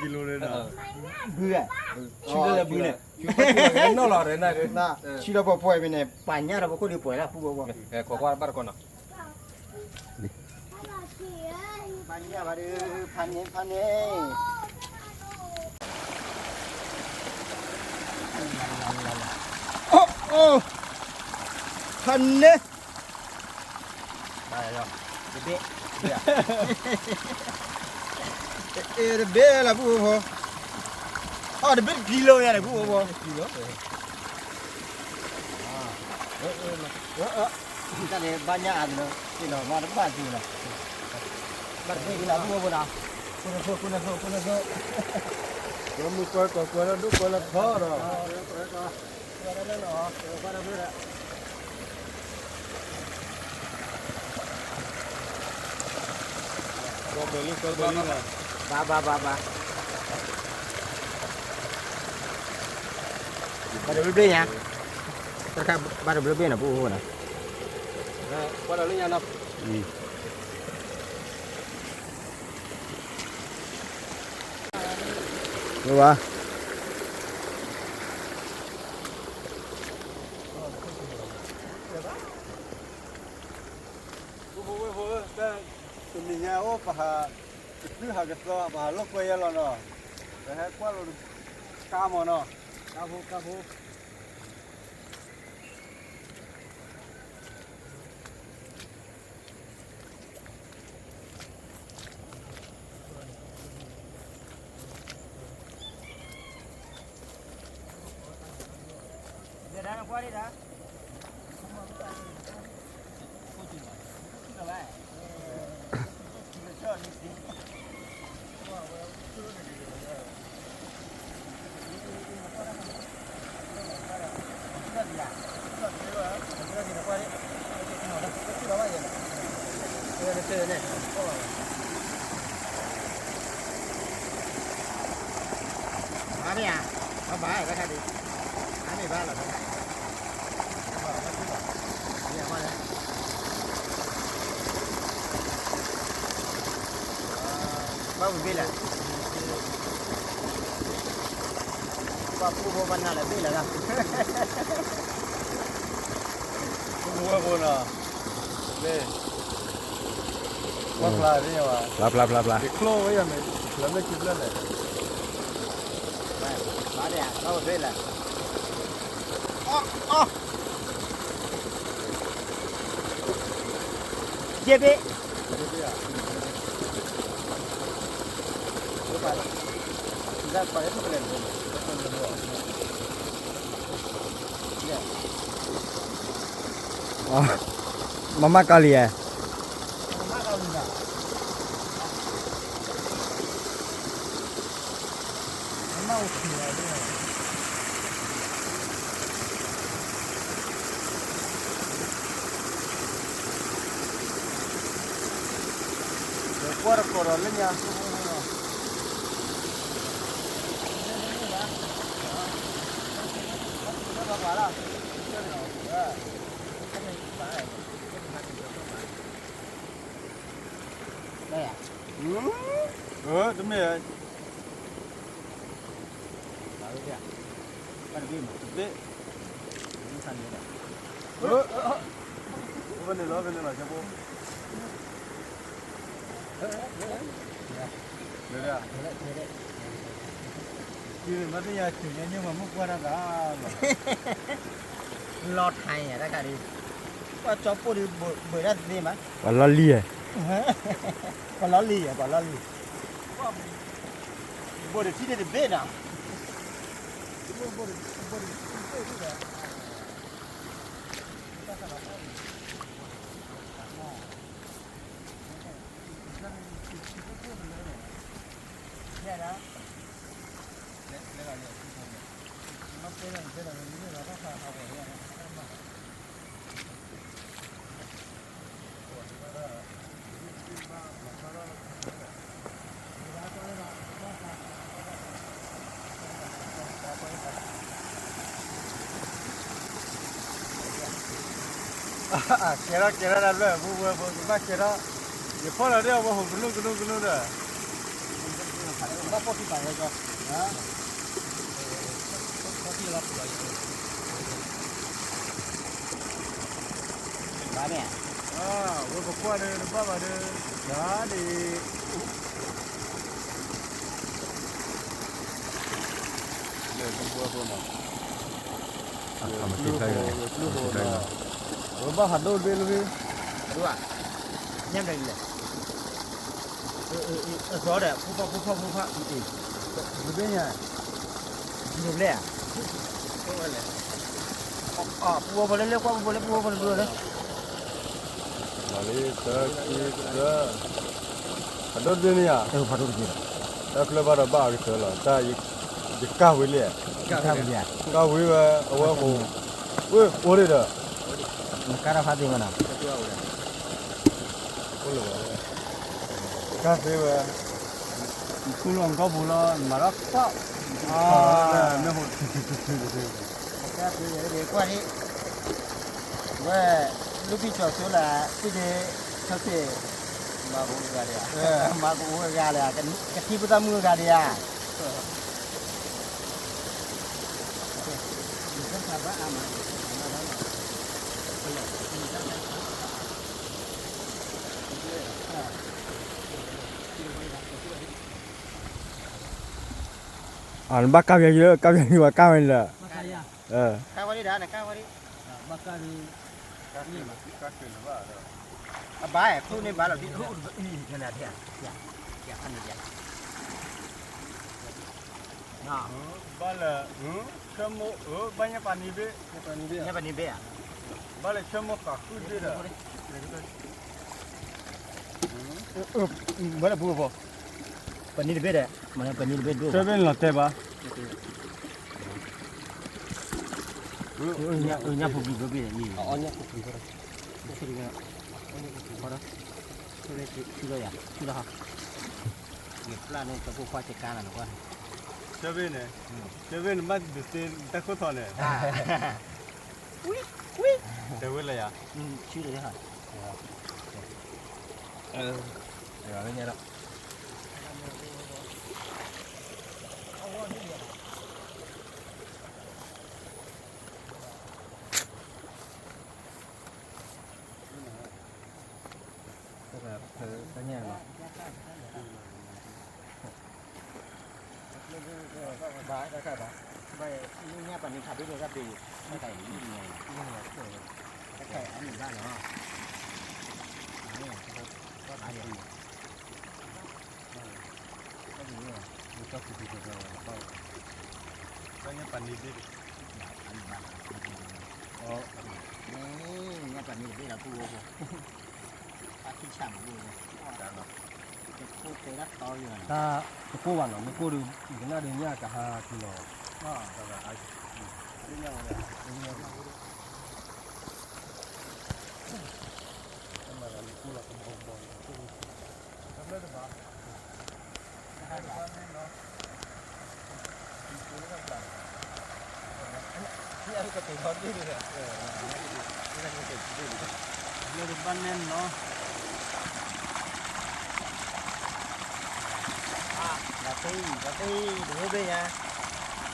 ဘုဧါ, ဆူလၢလၢဘုန့ၣ်, နီၢ်လီၤ, ဆူလီၤပှဲၤပှဲၤမ့ၢ်န့ၣ် ပာ်ညၣ်ဒီးပခိၣ်ဒုးပှဲၤလၢပူၤဘၣ်, ခိးကွၢ်ဘၣ်တကိးနီၤ, ပာ်ညၣ်ဘၣ်ဒီး ဖးန့ၣ် ဖးန့ၣ် ဖးန့ၣ် တဘ့ၣ်, တဘ့ၣ်လၢပူၤဖိ, အီၣ်တဘ့ၣ်တကံလိယါန့ၣ် ပူၤဖိ, တၢ်န့ၣ်ဘၣ်ညၣ်အါန့ၣ်လီၤ, သ့ၣ်နီၣ်မ့ၢ်တဘၣ်သ့ၣ်လီၤ, ဘၣ်တဘ့ၣ်လၢပူၤဖိနီၤ, ကိးလၢသိ ကိးလၢသိ ကိးလၢသိ, လၢမုၢ်ကွၢ်ကိးကွၢ်လၢဒိၣ်ကွၢ်လၢထီဒီး ဘၣ်ဘၣ်ဘၣ်ဘၣ်, ဘၣ်တဘျုးဘျ့ညါ, တခါဘၣ်တဘျုးဘျ့နီၤ ပူၤအိၣ်နီၤ, ကွၢ်ဒီးလၢညါနီၤ, ဝဲဘၣ် ပူၤဖိဝဲဖိ, တနံၤညါအိၣ်ပဟး, ကသုဟးကသီ ပဟးလိာ်ကွဲယဲလီၤနီၤ, ပဟဲကွၢ်လိာ်, ကါမီၤနီၤ, ကါဖိ ကါဖိ မ့ၢ်ဧါ, ဘၣ်ဘၣ်, တခါဒံး, အါန့ၢ်ဘၣ်လီၤ, ဘၣ်ဝံၤဘ့ၣ်လဲၣ်, ပှၤပူဖိပှၤနၤလၢဘ့ၣ်လၢၤလီၤ, ပူဖိဝဲဖိနီၤ, ပှၤဖျါသ့ၣ်ညါဘၣ်, ဖျါဖျါဖျါဖျါ, ယချိၣ်ဝဲယၤမ့ၢ်, ဖျါမ့ၢ်ခံဖျၢၣ်လဲၣ်, ဘၣ်ဒၣ်, ဘၣ်ဝဲဘ့ၣ်လဲၣ်, အီၣ်, အီၣ် ယဲၢ်ဘ့ၣ်, မၤမၤကီၢ်လံဧါ, ကွၢ်တကိးဒီးလၢညါ, တမ့ၢ် ဘၣ်တဘ့ၣ်မး တဘ့ၣ်, မ့ၢ်ဆါန့ၣ်ဒီး, ဖဲန့ၣ်လီၤ ဖဲန့ၣ်လီၤ ကၠီဖိ, မ့ၢ်သ့ၣ်ညါ ကၠီညါ ညၣ်မၤမုၢ်ကွၢ်တၢ်သးလီၤ, လီၤထါညါ တၢ်ခါဒ်, ကွၢ်ကၠီဖိဒ် ဘၣ်တၢ်သ့မး, ပှၤလီၤလံဧါ, ပှၤလီၤလံဧါ, ပှၤလီၤလံ, ဘိၣ်တထံၣ်တဘ့ၣ်နီၤ, ဘိၣ်တထံၣ်တဘ့ၣ်ဒီး, ကဲထီၣ်ကဲထီၣ်တၢ်လၢပူဖိဖိ ကဘၣ်ကဲထီၣ်, ယဖီၣ်လီၤဒ်အဝဲဟိးကလိကလိကလိဒီး, ဘၣ်ဖီၣ်ခံပာ်ဝဲကီ, ဖီၣ်ခံလီၤပူလီၤယ, ဘၣ်မ့ၢ်ဧါ, ဝဲပကွၢ်ဒီးတဘၣ်ဘၣ်ဒီး, ဒ် လၢပူဖိဖိနီၤ, အမၤသံခါအံၤ, ဝဲဘၣ်ဟးဒိၣ်တဘ့ၣ်လၢ, အဒိၣ်ဧါ, ညၣ်မတၤလဲၣ်, အသီဒီး ဖိဖီဖိဖီဖိဖီ, တဘ့ၣ်ညါ, ဒိၣ်ဘျဲၣ်ဧါ, ပူဖိလၢလၢကွၢ်ပူဖိလၢပူဖိလၢပူဖိလၢပူဖိလၢ လီၤလံ သၢ ခံ သၢ, ဖးဒိၣ်တဘ့ၣ်န့ၣ်ဧါ, ဖးဒိၣ်တဘ့ၣ်ဒီး, တၢ်ချၢဘၣ်ဒီးဘၣ်အကတၢၢ်လီၤ, တၢ်ယကၢ်ဝံၤလံ, ကၢ်ဝံၤဝဲအဝဲဟိး, ဝဲအိၣ်ဒံးဒီး, နကၢ်တၢ်ဖးသ့မနီၤ, အိၣ်လၢၤဘၣ်, ကၢ်သ့ဝဲ, နခူၣ်လီၤနကီၢ်ပူၤလီၤ နမၤထီၣ်ခီၣ်, မ့ၢ်ဟိး, ကၢ်သ့ဝဲကွၢ်ဒံး ဝဲ, လူၢ်ဖံၣ်စီၤစိလၢ် သ့ၣ်ဒ့, ဆီဆ့ၣ်, မၤကအိၣ်ဂၤဒံးဧါ, မၤကအိၣ်ဂၤလၢ, ကထံၣ်ဖိသၣ်မုၣ်ဂၤဒံးဧါ, အနဘၣ်ကၢ်ပယီၤယံၤလၢ ကၢ်ပယီၤယံၤဝဲကၢ်ဝဲန့ၣ်လၢ, ကၢ်ဝဲဒၣ်, ကၢ်ဝဲဒၣ်, အဘၣ်ခိၣ်န့ၣ်ဘၣ်လီၤ, ဘၣ်လၢ, ဆၢမိၢ်အၢ ဘၣ်ညၣ်ပာ်နံၤဘ့ၣ်, ညၣ်ပာ်နံၤဘ့ၣ်ဧါ, ဘၣ်လၢဆၢမိၢ်ဃာ်ဃုဘ့ၣ်ဒီး, ဘၣ်လၢပူဖိ, ပနံၤတဘ့ၣ်ဒီး, ပနံၤတဘ့ၣ်ဒိၣ်, ဆၢဘ့ၣ်န့ၣ်လီၤတဲာ်ဘၣ်, ညၣ်ဖိဘံၣ်ဘ့ၣ်, ညၣ်ဖိဘံၣ်ဘ့ၣ်, ဆူလီၤယၤ, ဆူလီၤ, ယပျၢ်န့ၣ် တဖိခွါကကါလီၤနကွၢ်, ဆၢဘ့ၣ်န့ၣ်, ဆၢဘ့ၣ်န့ၣ် ဘၣ်ဒုးသ့တၢ်ခိၣ်ထီၣ်န့ၣ်, တဲဝဲလၢယၤ, ဆူလီၤယၤ, လၢညါဒီး တၢ်ညၣ်လီၤ, ဘၣ်တၢ်ဘၣ်, ဘၣ်ညၣ်ပာ်နံၤခးဘ့ၣ်န့ၣ် တၢ်ဘ့ၣ်, တၢ်ခါအံၤအနံၣ်ဘၣ်လီၤ, ဘၣ်ဘၣ်လီၤ, ဘၣ်ဘၣ်လီၤ, ဘၣ်ညၣ်ပာ်နံၤဘ့ၣ်, ဘၣ်, ညၣ်ပာ်နံၤတဘ့ၣ်လီၤ ပူဖိဖိ, အါခံဆၣ်မးဘိၣ်လီၤ, တကိၢ်တဲဒၣ်တီယၤ, တကိၢ်ဘၣ်နီၤ, မ့ၢ်ကိၢ်ဒီး ယကနၣ်ဒီးညၣ်ကဟးက့ၤလီၤ, တကိၢ်ဝဲဒၣ်, တမၤလၢမ့ၢ်ကိၢ်လီၤကဘီကဘီန့ၣ်, တဘျၢတဘၣ် လၢတဘၣ်နဲၣ်နီၤ, လၢသ့ၣ်အံၤ လၢသ့ၣ်အံၤ တဝဲဘ့ၣ်ညါ,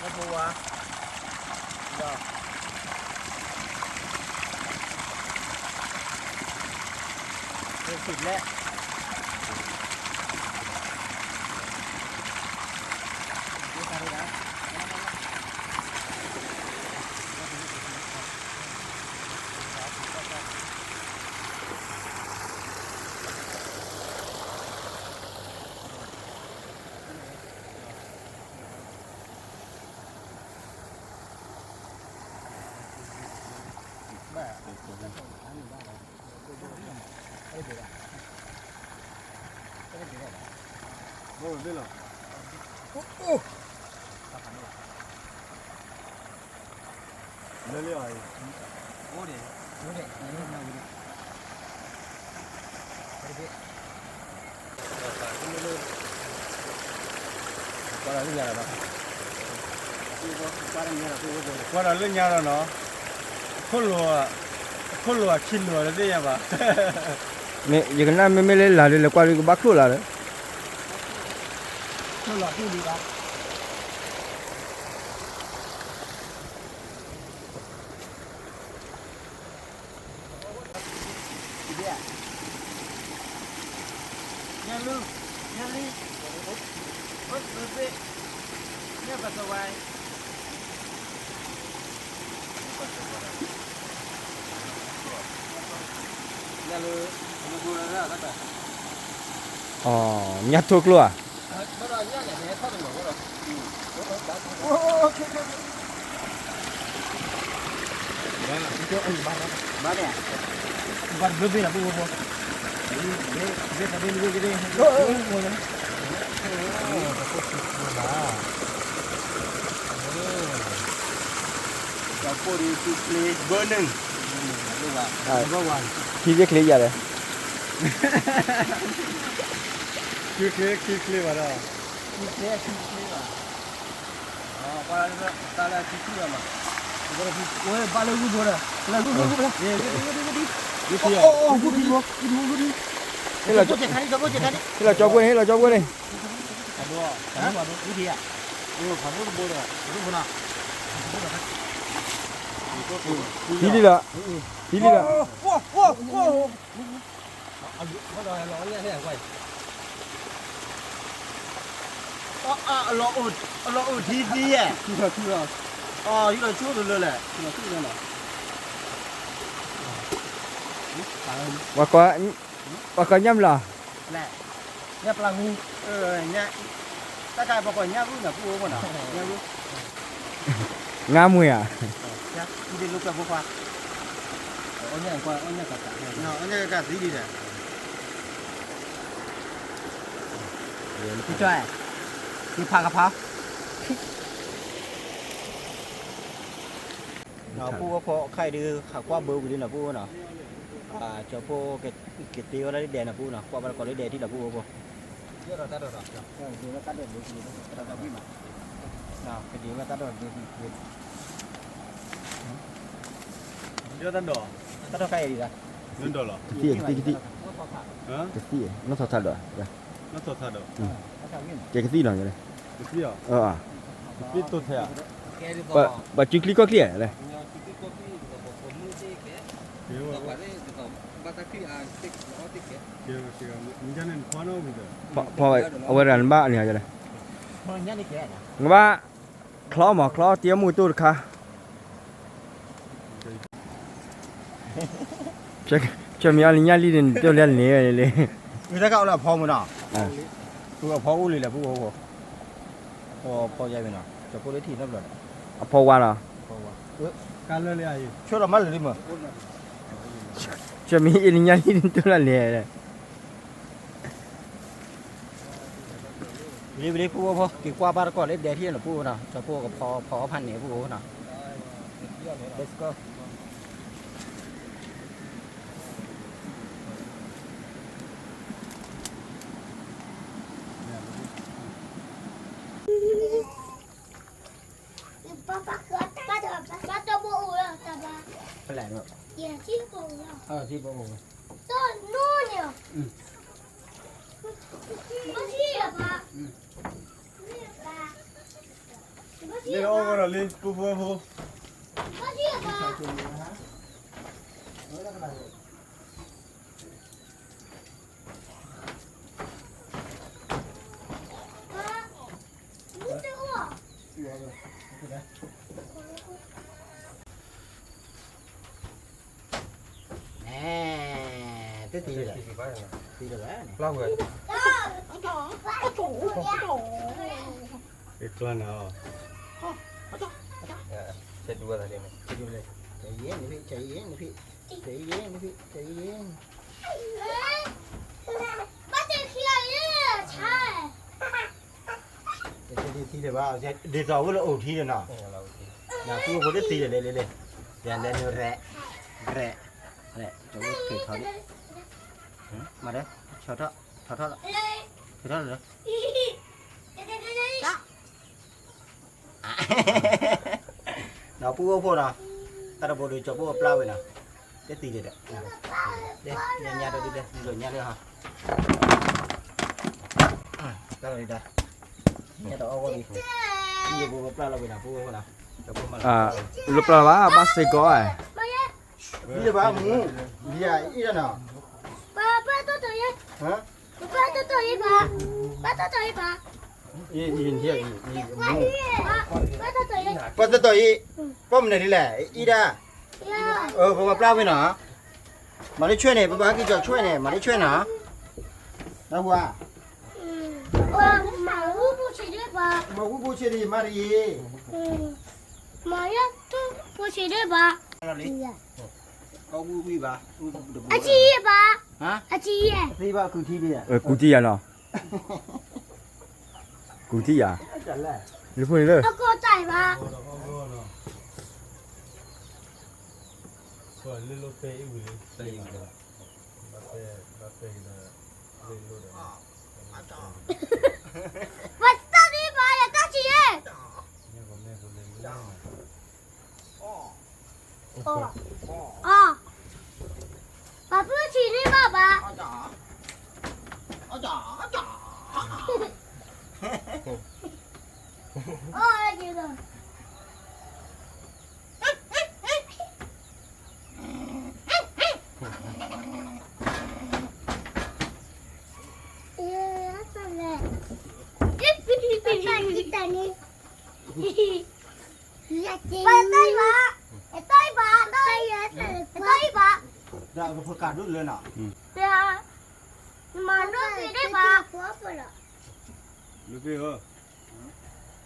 လၢပဝါ, ဒီး သ့ၣ်ဘျဲၣ် လၢလၢအံၤ အိၣ်ဒံး အိၣ်ဒံး ကွၢ်ဒီးလၢညါဒီးနီၤ, ကွၢ်ဒီးလၢညါဒီးနီၤ, ခိၣ်လိၤ, တ ခိၣ်လိာ်အခံလိာ်တသ့ၣ်ညါဘၣ်. မ့ၢ်ယကနၣ်မ့မ့ၢ်လၢလၢ်ဒီး လဲၤကွၢ်ဒီးကဘၣ်ချိၣ်လၢ်လၢ ခိၣ်လိာ်အခံလိာ်ဘၣ်. ညၣ်ထိၣ်ကျိဧါ. ခံချ့ချ့ယၤလဲၣ်. ခံချ့ခံချ့ဘၣ်ဒီး ဟ့ၣ်လီၤကၠီပှ့ၤန့ၣ် ဟ့ၣ်လီၤကၠီပှ့ၤန့ၣ် ထံလံလီၤ ထံလံလီၤ. အလီၤအိၣ်ထံသံဧါ. အလီၤအိၣ်ထံသံဧါ. ပှၤကိးညၣ်မလီၤ. တၢ်ခါပှၤကိးညၣ်ဂုၢ်န့ၣ် ပူအိၣ်မနီၤ ညၣ်ဂုၢ် ငါးမွှေးဧါ. အီၣ်ညၣ်ကသံဒံးဒီး ယဖးကဖး ပူအိၣ်ဖိခဲအံၤဒုး ဟးကွၢ်ဘၢဝံၤလံနီၤ ပူအိၣ်နီၤ. ကၠီဖိကတ့ဝဲဒၣ်လၢဒဲးနီၤ ပူနီၤ ကွၢ်ဘၣ်တကိးလၢဒဲးထံလီၤ ပူအိၣ်ဖိ ကဒံးဝဲတၢ်ဒိး တၢ်ဒိးခါအံၤဒံး ကသံၣ် ကသံၣ် ကသံၣ် ကသံၣ် နီၢ်ထီၣ်ထါဒိး ကသံၣ် ကသံၣ်လီၤ ပှၤစုချံကီၢ်ချံလဲၣ်. ဖီအဝဲတဂၤနဘၣ်န့ၣ်လဲၣ်. နကဘၣ်ချီမး ချီတံၤအမူတိၢ်တခါ ဆၢမံၤအီၤလံညၣ်လံန့ၣ် တိၢ်လၢန့ၣ်လံ. အတၢ်ကအိၣ်လၢအဖီမုၢ်နီၤ အဖီအိၣ်လံလဲၣ် ပူအိၣ်ဖိ ဖီယါမ့ၢ်နီၤ ကၠီဖိလၢထံၣ်နီတဘျီဒီး အဖီဝါနီၤ ကါလၢလံ ဆိဒီးမၤလၢာ်လံမး ဆၢမံၤအံၤလံညၣ်လံန့ၣ် တိၢ်လၢန့ၣ် ဝံၤလံ ဝံၤလံ ပူအိၣ်ဖိ က့ၤကွၢ်ဘၣ်တကိးလၢဒဲးထံလီၤ ပူအိၣ်နီၤ ကၠီဖိကဖီ ဖီအီၣ်ဖးန့ၣ် ပူအိၣ်နီၤ Let's go. ဖဲလဲၣ် ထံပအိၣ် လၢအီၣ်ကီးဒီးလံ ပူဖိဖိ တသံလၢၤ သံလၢၤဘၣ်န့ၣ် ကျါနၤအီၤ ဆဲးဒူဝဲသးန့ၣ် ဆဲးဒူဝဲ ဆဲးယဲၢ်နဖံး ဆဲးယဲၢ်နဖံး ဆဲးယဲၢ် ဘၣ်တခံလီၤ ယဲၢ် တသံလၢၤဘၣ် ဒ်သိးဝဲလၢအိၣ်ထံဒီးနီၤ နပူဖိတသံလၢၤလဲၣ်လဲၣ်လဲၣ် ယၤလဲၤနရဲၣ် ရဲၣ် လဲၣ် ကၠီဖိထုးထီၣ်န့ၣ် မၤဒၢ ထီၣ်ထီၣ် ထီၣ်ထီၣ်လီၤ ထီၣ်ထီၣ်လီၤ နီၤပူဖိဖိနီၤ တၢ်တဘိဒုးကၠီဖိအပျၢ်ဝဲနီၤ တဲသံလံဒီး, တဲညါညါဒီးဒုးတဲ နလိာ်ညါလၢဟီ, တၢ်လီၤဒုးတဲ, ညါတအီၣ်ဂီၢ်လံ, မ့ၢ်ပပျၢ်လီၤဝဲဒၣ်ဖိအဃိနီၤ, တဖိမၤလီၤ, လၢပျၢ်ဘၣ် ဘၣ်စ့ၢ်ကီး, မ့ၢ်ဘၣ်မူ, ဘီယၤအံၤဒီးနီၤ, ပပၢ်တိၢ်တိၢ်ယဲ, ပပၢ်တိၢ်တိၢ်ယဲဘၣ်, ပၢ်တိၢ်တိၢ်ယဲဘၣ်, ပၢ်တိၢ်တိၢ်ယဲ, ပၢ်မနုၤဒ်လဲၣ် အံၤဒၣ်, ပပၢ်ပျၢ်ဝဲနီၤ, မၤလၢဆွဲန့ၣ် ပပၢ်ဟဲက့ၤကၠီဆွဲန့ၣ် မၤလၢဆွဲနီၤ, နၢ်ဟူဧါ, မၤဟူဖိဆံးဒ်, မၤဟူဖိဆံးဒ်မၤတဂ့ၤ, မၤယဲဖိဆံးဒ်ဘၣ်, အဆံးယဲဘၣ်, အဆံးယဲ, ကူထံယၤနီၤ, ကူထံယၤ, လၢဖိန့ၣ်လၢ အကီၢ်တၢ်ဘၣ် ပတၢ်ဒ်ဘၣ်ယတၢ်ဆံးယဲ, အီ, ပှၤဖုဆံးန့ၢ်ဘၣ်ဘၣ်, အီ, ပတၢ်ဘၣ်, ပတၢ်ဘၣ်, ဒ်ဖိကးဒိၣ်လၢနီၤ, မၤဒိၣ်သ့ဒ်ဘၣ်, လၢဖဲဧၢ,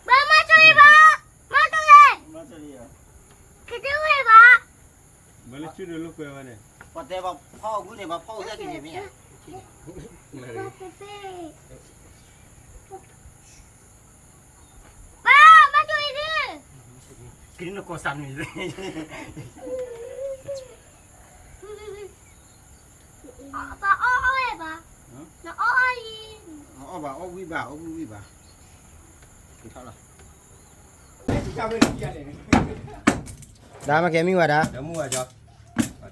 ဘၣ်မၤဆိၣ်ဂ့ၤဘၣ်, မၤဆိၣ်ဂ့ၤ, ကဒုဝဲဘၣ်, မၤလၢဆူၣ်ဒီးလိာ်ကွဲဝဲန့ၣ်, ပှၤတဲဘၣ်ဖီၣ်အဂုၢ်န့ၣ် ဘၣ်ဖီၣ်အဂုၢ်သၣ်ကံၤန့ၣ်မ့ၢ်ဧါ, ဘၣ်, ဘၣ်ဆိၣ်ဂ့ၤဒုး, ကနၣ်ကီၢ်စၢ်နွံ, ပှၤအီၣ်အီၣ်ဝဲဘၣ်, နအီၣ်အီၣ်အံၤ, အီၣ်ဘၣ် အီၣ်ဝံၣ်ဘၣ် အီၣ်ဝံၣ်ဝံၣ်ဘၣ်, ကထီၣ်လီၤ, ဒၣ်မ့ၢ်ကဲမံဝဲဒၣ်, ကဲမူဝဲကၠီ,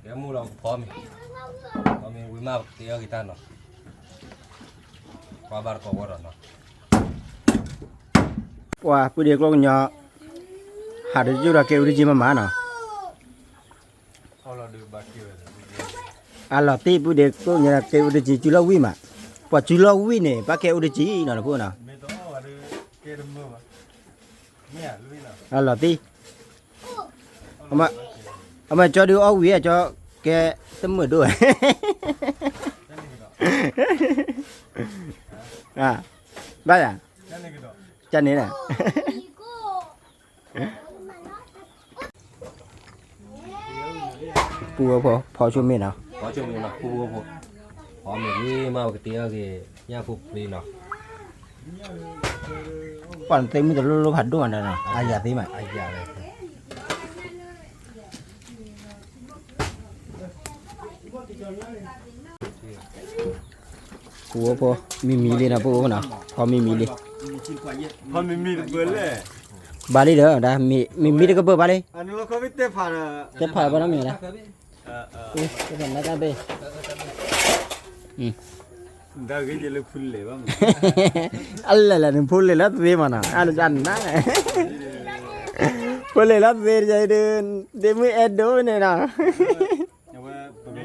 ကဲမူလီၤကဖီမ့ၤ, ဖီမ့ၤဝံၤမးက့ၤအီၣ်က့ၤတၢ်နီၤ, ကွၢ်ဘၣ်တကိးဝီဒီးနီၤ, ပှၤပုၢ်ဒ့ကျိၣ်ကညီ, ဟးတယုၢ်ဒီးကဲအူတကံမးမးနီၤ အလီၤတံၢ်ပုၢ်ဒ့ကျိၣ်ကညီဒီးကဲအူတကံ စုလီၢ်ဝံၣ်မး, ပှၤစုလီၢ်ဝံၣ်န့ၣ် ဘၣ်ကဲအူတကံနီၤတဖိနီၤ, အလီၤတံၢ်, အမ့ၢ်ကၠီဒုးအီၣ်ဝံၤ ကၠီကဲတမုာ်ဒိၣ်, ဘၣ်ယၤ, ကန့ၣ်, ပူဝဲဖိ ဖီဆိမ့ၢ်နီၤ, ဖီဆိမ့ၢ်နီၤ ပူဝဲဖိ, ဖီမ့ၢ်ဂ့ၤမး ပကတ့အီၣ်က့ၤ ညၣ်ဖိပျံၤနီၤ, ပှၤနသ့မုၢ်တလိၣ်လိၣ်ဖးဒိၣ်မးဒီးနီၤ အယၤသ့မး, အယၤ, ပူဝဲဖိ မံမံလံနီၤ ပူဝဲဖိနီၤ ဖီမံမံလံ, ဖီမံမံတပၢၢ်လဲၣ်, ဘၣ်လံဒီး မံမံတကပၢၢ်ဘၣ်လံ, တဲဖးဘၣ်နီတမံၤဒၣ်, တဲဖးနတၢ်ဘ့ၣ်, အလၢလၢနဖိလဲၢ်လၢသ့မးနီၤ အလၢန, ဖိလဲၢ်လၢသ့ဒ်, ဒ့မုၣ်အဲၣ်ဒိးန့ၣ်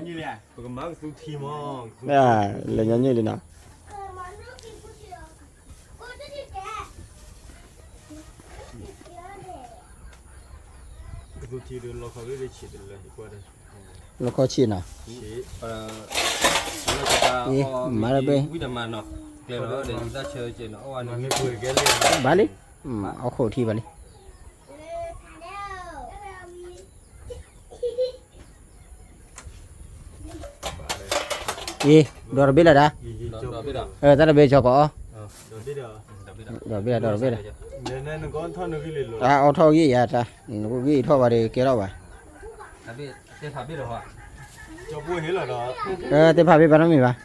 နီၤ, ပကမၤကသူထံမး, လဲၤညီနုၢ်လံနီၤ, ကသူထံဒုးလီခီဝဲဆံးတလၢ, လီခီဆံးနီၤ, မၤလၢဘ့ၣ်, ဘၣ်လံ, အီၣ်ခိၣ်ထံဘၣ်လံ. အံၤ ဒီးတဘ့ၣ်လၢၤဒၣ်, တၢ်တဘ့ၣ်ကၠီကီးအီၤ, ဒီးဘ့ၣ်ဒီး ဒီးဘ့ၣ်ဒီး, အအီၣ်ထီၣ်ဂံၢ်ယၤတၢ်, နကဂံၢ်ထီၣ်ဘၣ်ဒီးကဲထီၣ်ဘၣ်, တဲဖးဘ့ၣ်ဘၣ်နီတမံၤဘၣ်,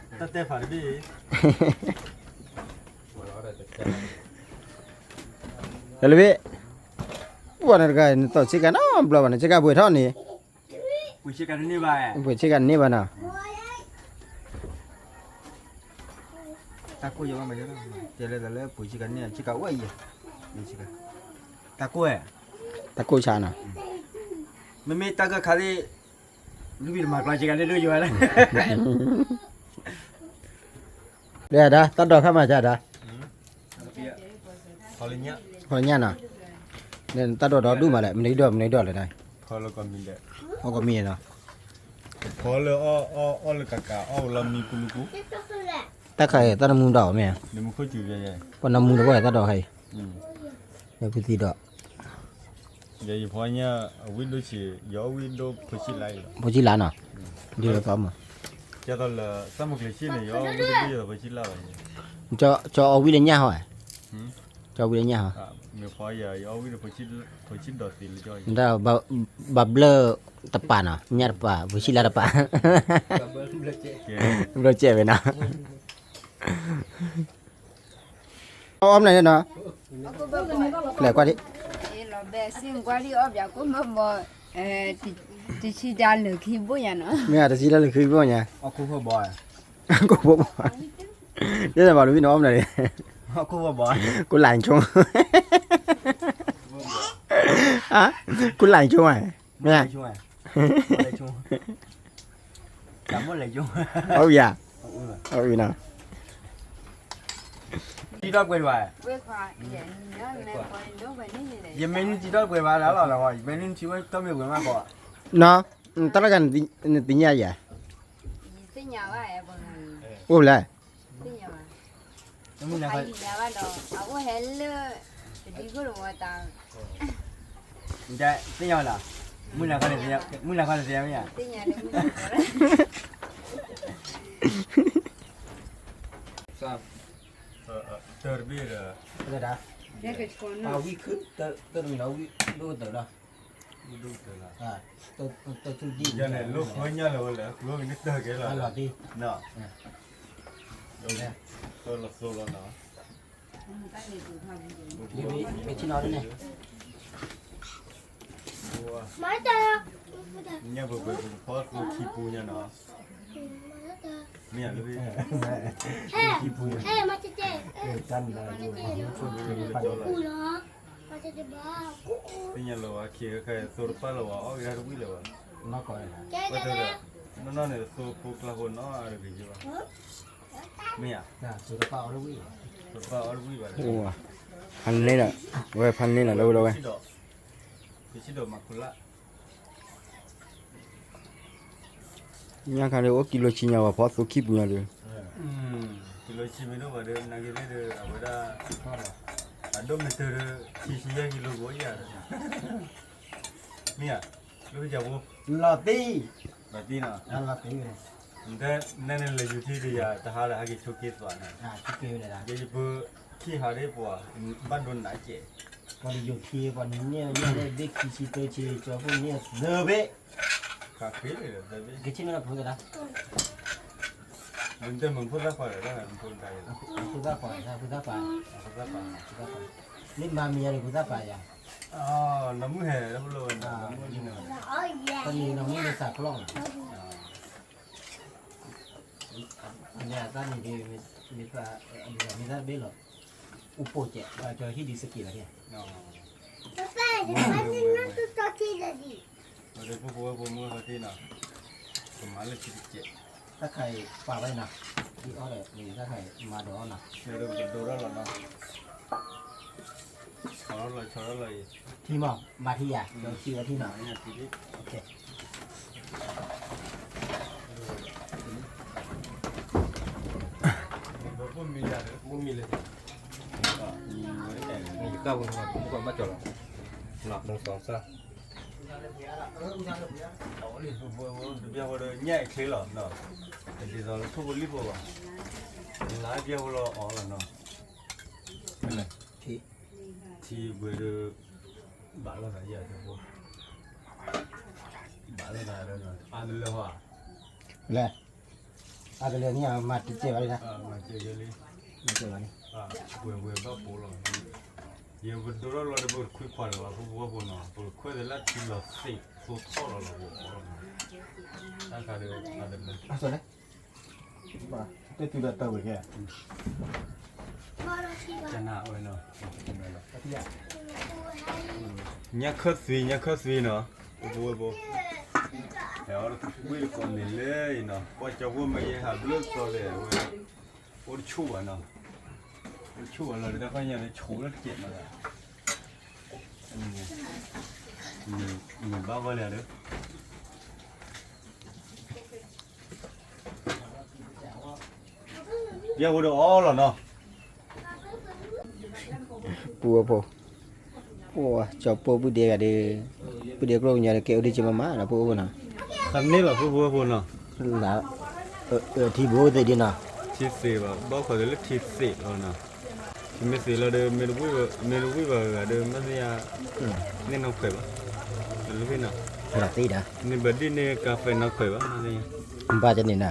တၢ်လၢဘ့ၣ်, ပှၤန့ၣ်တဂၤ နသီၣ်ဆ့ကၤနီတဘျီဘၣ်န့ၣ် ဆ့ကၤပှဲၤထီၣ်န့ၣ်, ပှ့ၤဆ့ကၤတန့ၢ်ဘၣ်, ပှ့ၤဆ့ကၤတန့ၢ်ဘၣ်နီၤ. တၢ်ကိၢ်ယမၤယဲ, တဲလၢတၢ်လၢပှ့ၤဆ့ကၤန့ၢ် ဆ့ကၤဝဲအံၤ, တၢ်ကိၢ်ဝဲ, တၢ်ကိၢ်ဆါနီၤ. မ့မ့ၢ်တၢ်ကၢၢ်ခါသ့ၣ်, လုၢ်ဘံၣ်တမၤကျီဆ့ကၤန့ၣ်ဒိၣ်ယိဝဲလၢ ဒီးတၢ်ဒိးခါမၤစၢ်ဒီး, ဖီလညၣ်နီၤ, တၢ်ဒိးဒီဒူၣ်မးလဲၣ်, မနုၤဒိး မနုၤဒိးလဲၣ်, ဖီလၢကီၢ်မံၤဒဲး, ဖီလၢအီၣ်လၢကးကး အီၣ်ဝဲလီၤမံပူၤလူပူၤ, တၢ်ခါအံၤ တၢ်နမူဒီးမ့ၢ်, ပှၤနမူတဝဲတၢ်ဒိးခါအံၤ, လၢဖုသံဒီး ယဖီညၣ်အဝံၣ်ဒိၣ်ဆံး, ယအီၣ်ဝံၣ်ဒိၣ်ဖိဆံးလါအံၤလီၤ. ဖိဆံးလါနီၤ, ဒ်သိးမး, ကဲသိးလၢသၣ်မုၢ်ကျဲၤဆံၣ်န့ၣ် ယအီၣ်ဝံၣ်ဒိၣ်ဖိဆံးလါဘၣ်, ကၠီအီၣ်ဝံၣ်လၢညၣ်ဟီ, ကၠီဝံၣ်လၢညၣ်ဟီ, မ့ၢ်ဖီယၤ ယအီၣ်ဝံၣ်ဒိၣ်ဖိဆံးဒီးသံလၢကၠီ, ဘၣ်ဘျၢၣ်တပာ်နီၤ, ညၣ်တပာ် ဖိဆံးလါတပာ်, ဘျီကဲဝဲနီၤ. အီၣ်မနုၤန့ၣ်နီၤ, လဲၤကွၢ်ဒံး, လီၤဘဲစ့ၢ်ကွၢ်ဒံးအီၣ်ဘၣ်ကိၣ်မၢဘီ, တဆံတၢ်လၢာ်ခံဘိၣ်ညါနီၤ, မ့ၢ်တဆံတၢ်လၢာ်ခံဘိၣ်ညါ, ကိၣ်ဘီ, ဒ်သိးဘၣ်လူၤဘံၣ်န့ၣ်အီၣ်မနုၤန့ၣ်, ကိၣ်လၢ်ဆိ, ကိၣ်လၢ်ဆိ, မ့ၢ် အီၣ်ဝံၤဧါ, အီၣ်ဝံၤနီၤ, ထံထီၣ်ကွဲးတဘၣ်, ယမ့ၢ်နုၤထံထီၣ်ကွဲးဘၣ်လီၤလီၤ, ယမ့ၢ်နုၤထံဝဲထီၣ်မ့ၢ်ဝဲမးကီး, နီၤ, တၢ်လၢကနသ့ၣ်ညါယၤ, အိၣ်လဲၣ်, မုၢ်နၤခီ, သ့ၣ်ညါလီၤ, မုၢ်နၤခီန့ၣ်သ့ၣ်ညါဝဲလီၤ, မုၢ်နၤခီန့ၣ်သ့ၣ်ညါဝဲယၤ, တၢ်တဘ့ၣ်ဒီး, ဝံၣ်ခုၣ်, တၢ်တမံၤလီၤဝံၣ်ဒိၣ်ကတၢၢ်လီၤ, ဝံၣ်ဒိၣ်ကတၢၢ်လီၤ, တၢ်ထူၣ်ဒံၣ်, ယၤန့ၣ် လိၣ်ဃီညၣ်လၢၤဝဲလၢ ကျိဂ့ၤန့ၣ်တၢ်ကဲလီၤ, လီၤသ့, သိလီၤသိလီၤနီၤ, ကထံၣ်နီၤဒ်န့ၣ်, ညၣ်ပှဲၤပှဲၤပဖီသိခံပူညါနီၤ, မ့ၢ်ယၤလၢ, ခံပူ, တၢ်မံၤလၢ, သ့ၣ်ညါလၢၤဝဲခံခါခါ သိတပာ်လၢၤဝဲ အီၣ်က့ၤတၢ်တဝံၣ်လၢၤဝဲ, ဘၣ်တဲဒီး, နီၢ်နီၢ်န့ၣ် သိဖိကျါဖိနီတဂ့ၤယဘၣ်, မ့ၢ်ဧါ, သိတပာ်အီၣ်တဝံၣ်ဘၣ်, ဖးန့ၣ်လီၤ, ဝဲဖးန့ၣ်လီၤ လၢဝဲလီၤဝဲ, ကဆံၣ်ဒီးမၤခိလၢ ညါခါဒီး အိၣ်ကံလိဆံညါဝဲ ဖီသိခံပူညါဒီး, ကံလိဆံမ့ၢ်ဒိၣ်ဘၣ်ဒီး နာ်က့ၤသ့ၣ်ဒီး အဝဲဒၣ်, အဒိၣ်မ့ၢ်တၢ်ဒီး ခံဆံယဲၢ်ကံလိကအိၣ်ယၤဒီး, မ့ၢ်ဧါ, လၢပယၤဖိ, လီၤတံၢ်, လီၤတံၢ်နီၤ, လီၤတံၢ်ဝဲ, နတဲနဲန့ၣ်လဲၤယူၤထံဒီးယၤ တဟါလၢဟဲက့ၤဆိးက့ၤသွးန့ၣ်, ယပၢၤခံဟးဒ့ၣ်ပှၤ, ဘၣ်ဒိနးကဲး, ပှၤတယိၤခံ ပှၤန့ၣ်န့ၢ်လၢဘ့ၣ်ခံဆံတၢဆံ ကၠီဖိန့ၢ်သၢဘ့ၣ်, က့ၤဆ့ၣ်နီၤလၢဖိသဒါ, မ့ၢ်တဲမ့ၢ်ဖိသၣ်ခွါဒီး ဖိသၣ်ခွါ, ဖိသၣ်ခွါ, ဖိသၣ်ခွါ, မ့ၢ်မၤမံၤယၤန့ၣ် ဖိသၣ်ခွါယၤ, နီၢ်မုၣ်ဟဲလၢဖိလီၤဝဲ, တၢ်န့ၣ်နီၢ်မုၣ်လၢသးကလီၢ်နီၤ မ့ၢ်တၢ်တဘ့ၣ်လီၤ, အိၣ်ပိာ်ကဲး, ကၠီဟံၣ်ဒံးစက့းလီၤ, ပမၤလၢခံတကဲး, တၢ်ခါအံၤပာ်ဝဲနီၤ, ဒ်အီၣ်ဒီး တၢ်ခါအံၤမၤဒီးအီၣ်နီၤ, ဒိၣ်ထီၣ်လီၤနီၤ, ဆီထီၣ်လီၤ ဆီထီၣ်လီၤအံၤ, ထံမး မၤထံယၤ, ဒီးထံဝဲထံနီၤ, ဘၣ်မံၤလဲၣ်, ဘၣ်မံၤလဲၣ်, ဘၣ်ကၢ်ဝဲ, ဘၣ်ကၢ်လီၤ, လီၤ နုၤ စီၤ စၢ် တဘျီဃီဒီးညၣ်အချ့လီၤနီၤ, တဒ်သိးလၢထိၣ်ဖိလံၣ်ဖိဘၣ်, လၢတဘျီဃီလီၤအီၤလီၤနီၤ, ထံဘှံးဒီး ဘၣ်လီၤသးယၤတဘိ, ဘၣ်လီၤသးဒီး အါတလၢဟီဧါ, လဲၣ်, အါတလၢန့ၣ်မၤတစဲးဘၣ်လံ, မၤတစဲးလံ, မၤတစဲးဘၣ်န့ၣ်, ဝဲဝဲဘၣ်ပိာ်လီၤ, ယပဒိၣ်ထီၣ်လီၤဒီး ပခွံခွါလၢၤဘၣ် ဖိဖိဖိနီၤ, ပခွဲးသးလၢထံလီၤသ့ၣ်သိထီၣ်လီၤလီၤပအီၣ်လီၤနီၤ တၢ်ခါဒီး အါ တလဲ တဲတုၤဒီးတၢ်ဝဲကဲ ကနၣ်ဝဲနီၤ ညၣ်ခၢၣ်သွံ ညၣ်ခၢၣ်သွံနီၤ ပဖိဝဲဖိ ဝ့ၢ်တကိးန့ၣ်လၢအံၤနီၤ ကွၢ်ကၠီဖိမ့ၢ်ယဲဟးဘျုးသီလဲၣ်ဝဲ အိၣ်တဆူၣ်ဘၣ်နီၤ အိၣ်တဆူၣ်ဘၣ်လီၤ ဒ်တၢ်ခီညါဒီး ဆိးလၢတကဲးနီၤ မ့ၢ်ဘၣ်ဂီၢ်လၢဒီး ပျဲၢ်ဖိဒီးအီၣ်လီၤနီၤ ပူဝဲဖိ ပှၤကၠီၤပိၢ်ပုၢ်ဒ့ဂၤဒီး ပုၢ်ဒ့ကျိၣ်ကညီဒီး ကဲအိၣ်ဒံးက့မးမးနီၤ ပအိၣ်ဘၣ်နီၤ ခါန့ၣ်ဘၣ် ပူဖိဝဲဖိနီၤ လၢ ထံဘိသ့ၣ်ဒံးနီၤ ထံသ့ၣ်ဘၣ် ဘၣ်ခိးသ့ၣ်လၢထံသ့ၣ်လီၤနီၤ ထံမ့ၢ်သ့ၣ်လီၤဒီး မ့ၢ်တဝံၣ်ဘၣ်ဂၤဒီး မ့ၢ်သ့ၣ်ညါ န့ၢ်နီၢ်ခွဲးဘၣ် လၢဖဲနီၤ လီၤသ့ၣ်ဒီး န့ၢ်ဘၣ်ဒ်န့ၢ်ကါဖဲနီၢ်ခွဲးဘၣ် မ့ၢ်သ့ၣ်ညါ ဘၣ်တန့ၣ်နီၤ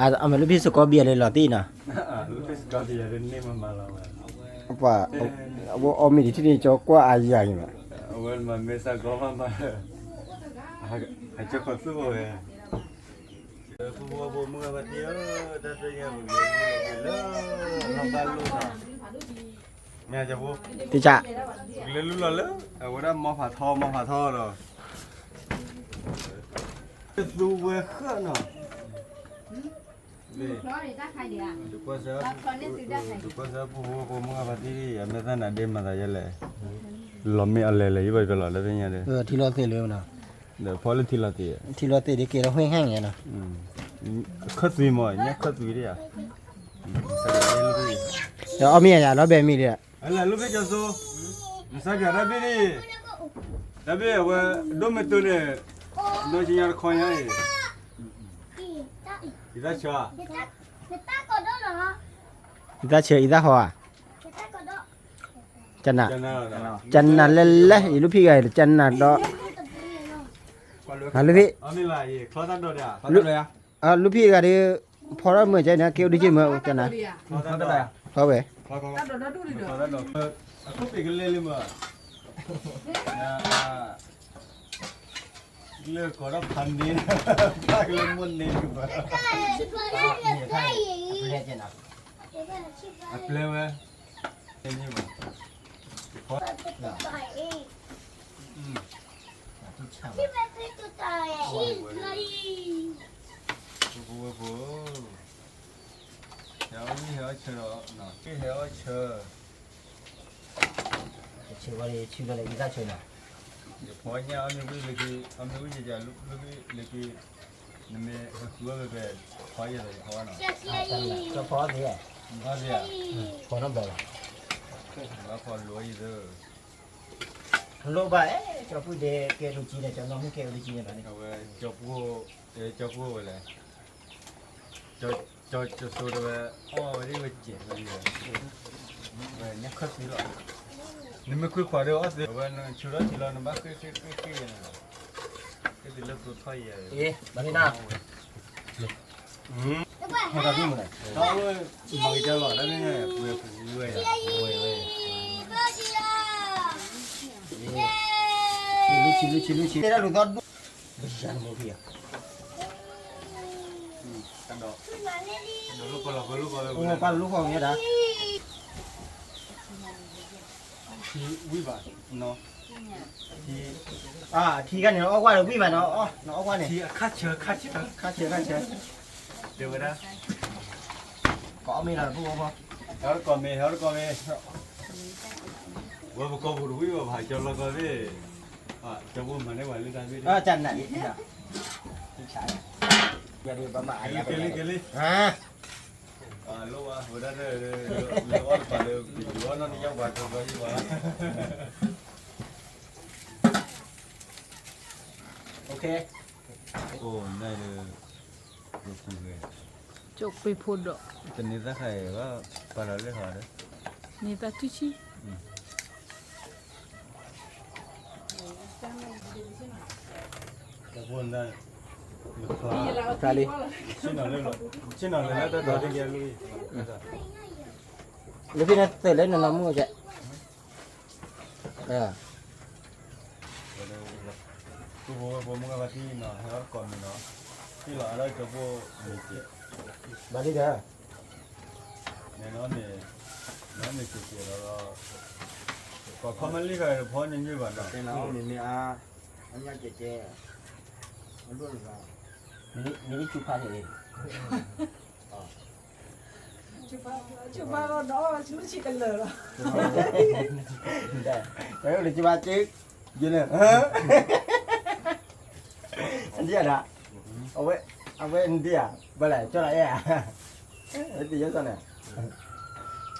အမ့ၢ်လၢဖဲစကီဘံၣ်လၢလီၤသ့ၣ်နီၤ လၢဖဲစကီဘံၣ်လၢန့ၢ်မးမးလီၤဝဲ ပှၤ အဝဲအီၣ်မ့ၢ်ဒံးထံန့ၣ် ကၠီကွၢ်အယၤအံၤမး အဝဲမၤမ့ၢ်စးကီမးမး အကၠီခီသူၣ်ဝဲ ဖိဖိဖိမုၢ်ဂၤဖါတံၢ်ဧၢ တၢ်သ့ၣ်ညါပကလဲၤလူလီၤလၢ လီၢ်ဘၣ်လိၣ်နီၤ မ့ၢ်ကၠီဖိ တံၢ်စၢ် ပကလဲၤလူလီၤလၢ အဝဲဒၣ်မီဖးထီ မီဖးထီဒီး သူဝဲဃၣ်နီၤ တကွၢ်စၢ် တကွၢ်စၢ် ဖိဖိဖိမုၢ်ဂၤဖါတံၢ် အမဲာ်သၣ်နၤဒ့မၤသးယဲလဲၣ် လီၤမ့ၢ်အလဲၤလဲၤ ယဘၣ်ကလီၤလၢသ့ၣ်ညါဒီး ထံလီၤသ့ၣ်လၢနီၤ ဒီးဖီလၢထံလီၤသ့ၣ် ထံလီၤသ့ၣ်ဒ်ကဲထီၣ်ဝ့ၢ်ဟဲၣ်ညါနီၤ ခၢၣ်သွံမး ညၣ်ခၢၣ်သွံဒ်ဧါ ဒီးအီၣ်မ့ၢ်ယၤ လီၤဘဲမ့ၢ်ဒံး အလဲၤလိၣ်ဖဲကၠီစိ နစါပၠးတၢ်ဘ့ၣ်န့ၣ် တၢ်ဘ့ၣ်အဝဲ ဒိၣ်မ့ၢ်တိၢ်န့ၣ် နီၢ်ကညါတခီညါအံၤ ယသၣ်ဆၢ ယသၣ်ဆၢ ယသၣ်ဟီဧါ ကနၣ် ကနၣ်လဲၣ်လဲၣ် ယလူၢ်ဖံးဂၤ ကနၣ်ဒီး ဟးလူၢ်ဖံး လူၢ်ဖံးဂၤဒီး ဖီထီၣ်မုာ်ကဲန့ၣ် ကဲအိၣ်ဒံးက့မး ကနၣ် ဖီဝဲ အခိၣ်ပ့ၤကလဲၤလံမး လၢကီးထီၣ်ဖးန့ၢ် ပၢ်ကလၢမိၢ်န့ၢ်ကဘၣ် အပျဲဝဲ ဖိဖိဝဲဖိ ဟဲအီၣ်မ့ၢ်ဟဲအီၣ်ဆၢဒီး ကဟဲအီၣ်ဆၢ ဆၢဝဲဆူလၢအံသၣ်ဆၢနီၤ ယဖီညၣ်အီၣ်မ့ၢ်ဝံၣ်လၢက့ အီၣ်မ့ၢ်ဝံၣ်ယယၤလၢက့ နမ့ၢ်ဟဲဃုအီၣ်ဖဲဖဲ ဖီယဲဒီးယဖီနီၤ ကဖီသ့ ဖီသ့ ဖီနီတဘျီဘၣ် ဘၣ်ဖီလိအံၤသၢ လိၣ်ဘၣ် ကၠီပုၢ်ဒ့ကဲထူကၠံန့ၣ် ကၠီနီၢ်မုၣ်ကဲအိၣ်လၢကၠံန့ၣ်ဘၣ်န့ၣ် အဝဲ ကၠီပုၢ် ကၠီပုၢ်ဝဲလဲၣ် ကၠီစိတဝဲ အီၣ်ဝဲဒ်ဝဲစဲးဝဲဒ်ဝဲ ဝဲညၣ်ခၢၣ်သံလီၤ နမ့ၢ်ဃ့ခွးဒီးအီၣ်သ့ အဝဲနဆူထီၣ်ထံလီၤ နဘၣ်ဃ့ဃ့ဃ့ဃ့ယဲန့ၣ်လီၤ ဃ့သ့လၢသိထီၣ်ယဲ ဘၣ်န့ၣ်န ဟဲတၢ်ဖုၣ်မလဲၣ် တၢ်အိၣ်မၤကတၢၢ်လီၤ တၢ်န့ၣ်ပှဲၤပူၤဝဲ လူဆံလူဆံလူဆံ တဲဒၣ်လူသီဒူၣ် ပယၤနမိၢ်ဖံးဧါ တၢ်ဒိး တၢ်ဒိးလိၣ်ကီၢ်လီၤ ပလိၣ်ကီၢ်လၢ ပလိၣ်ကီၢ်လၢ ထံဝံၣ်ဘၣ်နီၤ ထံ အထံခါန့ၣ် အီၣ်ကွၢ်ဒီးဝံၣ်မးနီၤ အီၣ် နအီၣ်ကွၢ်န့ၣ် ထံအခါဆၢ ခါဆၢ ခါဆၢ ခါဆၢ တဲဝဲဒၣ် ကအီၣ်မ့ၢ်လီၤ ဖိဖိ ဟဲအီၣ်တကီၢ်မ့ၢ် ဟဲအီၣ်တကီၢ်မ့ၢ် ဝဲပကီၢ်ပူၤတဝံၣ်ဘၣ် ပဟးကၠီလီၤကီၢ်သ့ၣ် ကၠီဖိမၤန့ၢ်ပှၤလၢတၢ်သ့ၣ် ကနၣ်လံ ကဲလံ ကဲလံ လိၣ်ဝဲဝဲဒၣ် လၢအီၣ်တပၤလၢ ကယူၤအီၣ်နီၢ်တယၢ်ပှၤကီၢ်ကီၢ်ယံၤဘၣ် အိၣ်နဲၣ်ဒီး ကပူၤဝဲ ကၠိပ့ၤဖိဒီး တန့သၣ်ခါအံၤဘၣ် ပာ်လီၤလၢဟီဒီး န့သၣ်ထူၣ်ဆံ ကပူၤနၤ တၢ်လံ ဆ့ၣ်နီၤလၢ ဆ့ၣ်နီၤလၢတၢ်ဒိးတကဲလူၤ လၢဖဲန့ၣ်သ့ၣ်လၢနနီၢ်မုၣ်ကဲ အ ဝဲ ဖိဝဲဖိမုၣ်ဂၤဖါတံၢ်နီၤ ဟဲအီၣ်တကိးမံၤနီၤ, ဟ့ၣ်လီၤအါထီၣ်ကၠီပိၢ်မံၤစဲး, ဘၣ်ဒ်ဒီး, န့ၣ်နီၤန့ၣ်, နီၤန့ၣ်စဲးစဲးလီၤ, ပှၤခီမ့ၢ်လံၣ်ဃာ်ဒီးဖီညါညါဘၣ်နီၤ, တဲနၤအီၣ်မ့ၤမ့ၢ်အါ, အညၣ်ကဲကဲ, အဒိၣ်န့ၣ်ဘၣ်, မ့ၢ်ဆူဖးန့ၣ်, ဆူဖးဒီး ဆူဖးကလၢာ်လီၤ, ဆူဖးကလၢာ်, ယန့ၣ် ဒ်ဒၣ်, အဝဲ, အဝဲဒ်ဧါ, ဘၣ်လဲၣ် ကၠီလၢအဲၣ်ဧါ, ဝဲတယဲၢ်စီၤန့ၣ်,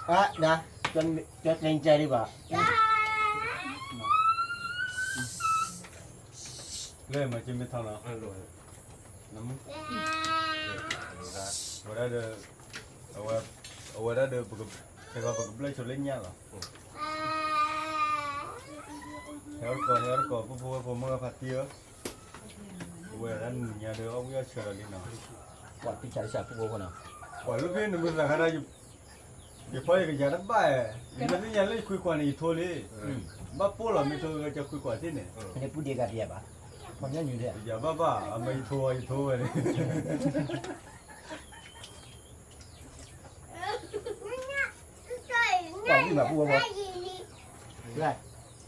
အဒၣ်, ကၠီကျဲကဲဒံးဘၣ်, လၢမၤကမ့ၢ်ထီၣ်လီၤ, ဝဲဒၣ်ဒီး, အဝဲဒၣ်ဒီး, ခဲဂီၤပကဘျၢၣ်ဆိလၢညၣ်လီၤ, ဟဲအီၣ်တကိး ဟဲအီၣ်တကိး ဖိဖိဝဲဖိမုၣ်ဂၤဖါတံၢ်ဧၢ, ဝဲဒၣ်နံၤညါဒီးအီၣ်ဝံၣ်အီၣ်ဆၢလီၤလံနီၤ, ပှၤတံၢ်ဆါတံၢ်ဆါဖိဖိဖိနီၤ, ပှၤလၢဖဲနမုၢ်သးခါဒီး ယဖီယကယၤတဘၣ်, ယမ့ၢ်သ့ၣ်ညါလၢယခွံခွါန့ၣ် ယထိလံ, ဘၣ်ပိၢ်လီၤမ့ၢ်ထိကကခွံခွါသ့ၣ်န့ၣ်, ပူဒံးကပယၤဘၣ်, ယၤဘၣ်ဘၣ် အမ့ၢ်ယထိဝဲ ယထိဝဲန့ၣ် ပှၤဝံၣ်မးပူဝဲ,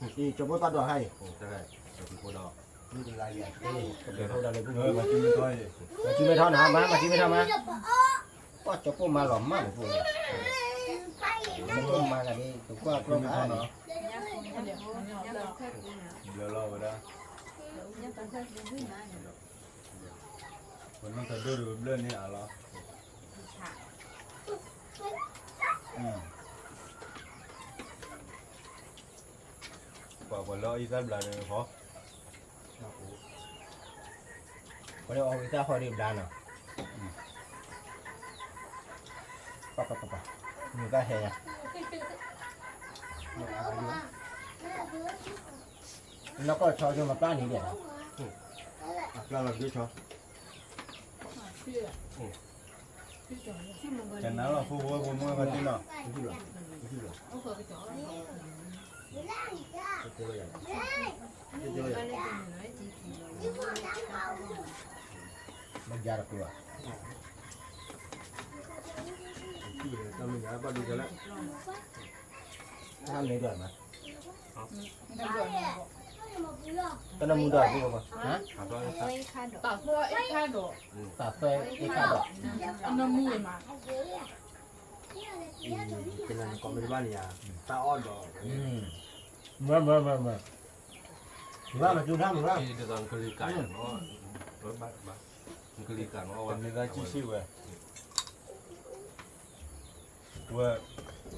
ကၠီဖိသးဒိးဟါအံၤ, မ့ၢ်တလါယၤ, ကဘျဲၣ်ဖိဒီးလၢပူ, မၤစုမဲထီၣ်နၤ, မၤစုမဲထီၣ်မး, ပှၤကၠီဖိမၤလီၤမၢ်မးပူ, ကၠီဖိမၤဂၤန့ၣ် ကကွၢ်ကျီၢ်မးအံၤ, ဘျၢလီၤဝဲဒၣ်, ပနီၢ်သးဒိၣ်ဒီးဘျၢန့ၢ်အါလီၤ, ပှၤပှၤလၢအီၣ်အံသၣ်ဘျါဒီးဟီ, ပှၤလၢအီၣ်အံသၣ်ဟီဒီးဘျါနီၤ, ပှၤပှၤပှၤ, မုၢ်တၢ်ဟဲညါ, နီၢ်ကီၢ်ဆီကၠိမၤပျၢ်န့ၣ်ဒဲး, အပျၢ်လီၤဒုးဆီ ကနၤလီၤဖိဖိဖိမုၣ်ဖါတံၢ်နီၤ, မ့ၢ်ယၤတကျိၤဘၣ်, တၢ်မ့ၢ်ဒိၣ်မး, တၢ်နမူဒီးဖိဖိ, တၢ်သွဲအ့ၣ်ခါဒီး, တၢ်နမူမး, ကနၤနကိးမ့ၢ်တဘၣ်န့ၣ်ယါ, တၢ်အီၣ်ဒီး, မ့ၢ်မ့ၢ်မ့ၢ်မ့ၢ်, မ့ၢ်မ့ၢ်မ့ၢ်, ကလံၤကး, ကလံၤကးနီၤ, မ့ၢ်သးကံၣ်ဆံၣ်ဝဲ, ဝဲ,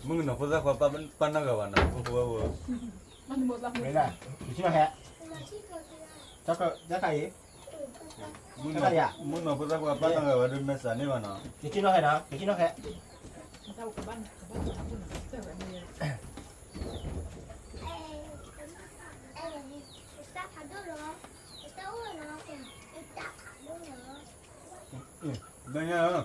မုၣ်ကနီၤဖိသၣ်ခွါပာ်ပနီၣ်ဂၤဘၣ်နီၤ, မ့ၢ်ဒၣ်, ယဆံၣ်နီၤဟဲ, တၢ်ခါအံၤ, မုၣ်ကနီၤဖိသၣ်ခွါပာ်နီၣ်ဂၤဘၣ်ဒီး မ့ၢ်စးန့ၢ်ဘၣ်နီၤ, ယဆံၣ်နီၤဟဲနီၤ, ယဆံၣ်နီၤဟဲ, ဘၣ်ညါ,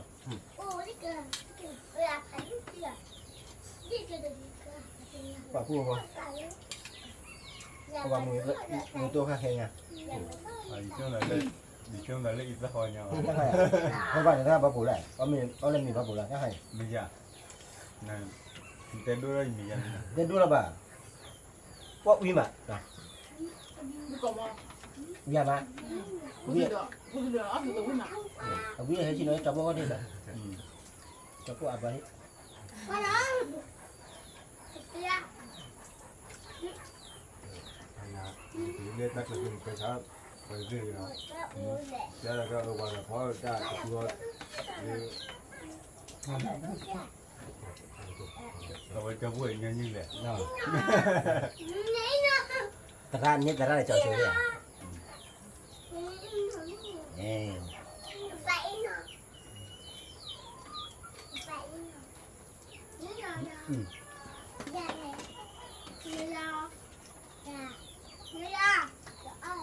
ပှၤဖိအဂီၢ်, ပှၤမုၢ်တိၢ်ခါခဲညါ, ယဆိကမိၣ်လၢအံသၣ်ဟီညါ, ဟဲဘၣ်န့ၣ်တၢ်ဘၣ်ပူၤလဲၣ်, အီၣ်လၢမ့ၤဘၣ်ပူၤလဲၣ်, မ့ၢ်ယၤ, တဲဒိၣ်လၢယမ့ၢ်ယၤ, တဲဒိၣ်လၢၤဘၣ်, ပှၤဝံၤမး, ဝံၤမး, အဝံၤဟဲဆံးနီၤ ကၠီဖိအီၣ်ဒ့ၣ်ဒီး, ကၠီဖိအဘၣ်ဟ့ၣ် အဝဲကၠီဖိညါနံၣ်လဲၣ်, သရၣ်န့ၣ်သရၣ်လၢကၠီဆိန့ၣ်ဧါ,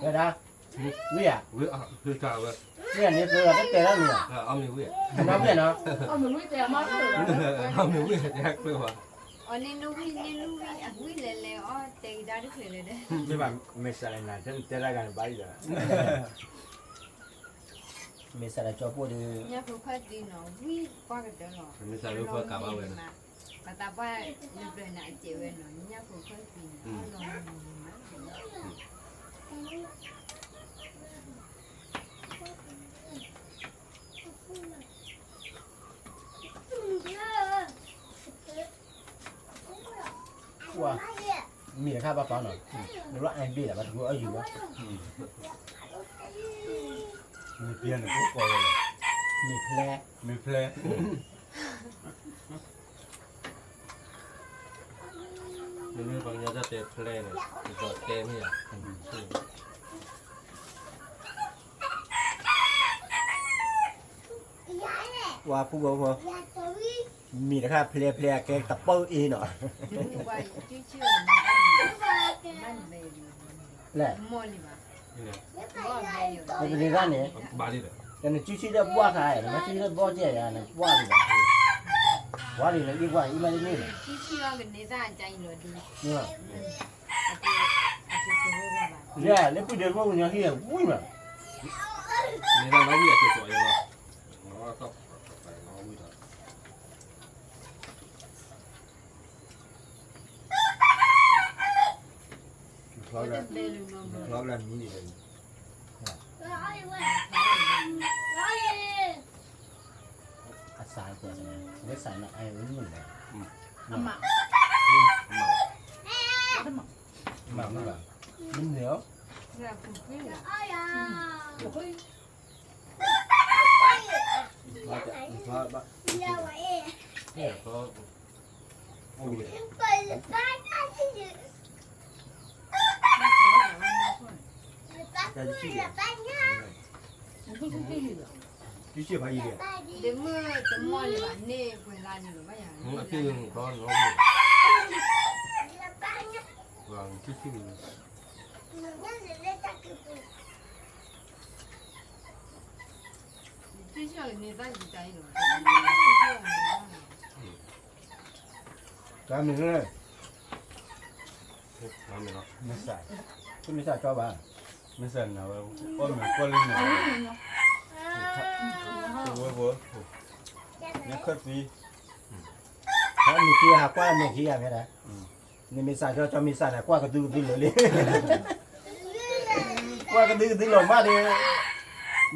ဝဲဒၣ်, ဝံဧါ, ဝံဧါန့ၣ် ပှၤတတဲလၢမ့ၢ်ဧါ, အမ့ၢ်ဝံဧါ, အမ့ၢ်ဝံဧါ, တဲကျၢၤဘၣ်, အီၤန့ၣ်နဝံၣ်န့ၣ်နဝံၣ် အဝံၣ်လဲၤလဲၤအီၣ်တဲကဒါတချုးလဲၣ်ဒီး, မ့ၢ်ဘၣ် မ့ၢ်စးလဲၤနၤ တဲတၢ်ဂၤန့ၣ်ဘၣ်အံၤဒီး, မ့ၢ်စးလဲၤကၠီပိၢ်ဒီး, ညၣ်ဖိခီၣ်သံနီၤ ဝံၣ်ကွၢ်ကတၢၢ်လီၤ, မ့ၢ်စးလၢပှၤကးဘၣ်ဝဲနီၤ, ပှၤသးပှၢ်လၢပျၢၤန့ၣ် အစဲးဝဲနီၤ ညၣ်ဖိခီၣ်သံနီၤ အလီၤမုၢ်မး ပှၤ, မ့ၢ်တခါဘၣ်ပာ်နီၤ, နရၣ်အဲၣ်ဘ့ၣ်လၢဘၣ်တကူအီၣ်ယုၢ်ဘၣ်, မ့ၢ်ဖျဲၣ်န့ၣ် ကိးလီၤ, မ့ၢ်ဖျဲၣ်, မ့ၢ်ဖျဲၣ်, မ့မ့ၢ်ပှၤကညီတၢ်တဲဖျဲၣ်န့ၣ် ယကီးတဲမ့ၢ်ဧါ, ပှၤဖုဘီဖိ, မ့ၢ်တခါဖျဲၣ်ဖျဲၣ် အကဲတပၢၢ်အ့ၣ်နီၤ, လဲၣ်, တနံၤတၢ်န့ၣ်, တနံၤစုဆံဒီးပှၢ်ခါ, နမ့ၢ်စုဆံဒီးဘီၣ်ကဲယၤန့ၣ် ပှၢ်လံဘၣ်, ပှၢ်လံလၢအ့ၣ်ပှၢ်အံၤမးတန့ၢ်ဘၣ်, ယၤ လၢပုၢ်ဒ့ခိၣ်ကညီဟံၣ်ဝံၣ်မး, န့ၣ်လီၤဝံၣ်အကၠိၤကၠိၤအံၤလီၤ, ချီဘျၢမံန့ၣ်, အစးကွၢ်, ဝဲစးန့ၣ် အဝဲမုၢ်လီၤ, အမး, မးမုၢ်လီၤ, မုၢ်လီၤ, တၢ်မ့ၢ်လၢ မ့ၢ်စး, တမ့ၢ်စးကၠီဘၣ်, မ့ၢ်စးနၤဝဲ, အီၣ်မ့ၢ်ကွၢ်လၢနၤ, ဝဲဖိ, နခၢၣ်သံ, ဟဲမ့ၢ်သံဟးကွၢ်မဲာ်ခံဂၤဖဲဒၣ်, နမ့ၢ်စးကၠီ ကၠီမ့ၢ်စးန့ၣ် ကွၢ်ကဒုကဒုလၢာ်လံ, ကွၢ်ကဒုကဒုလီၤမးဒီး,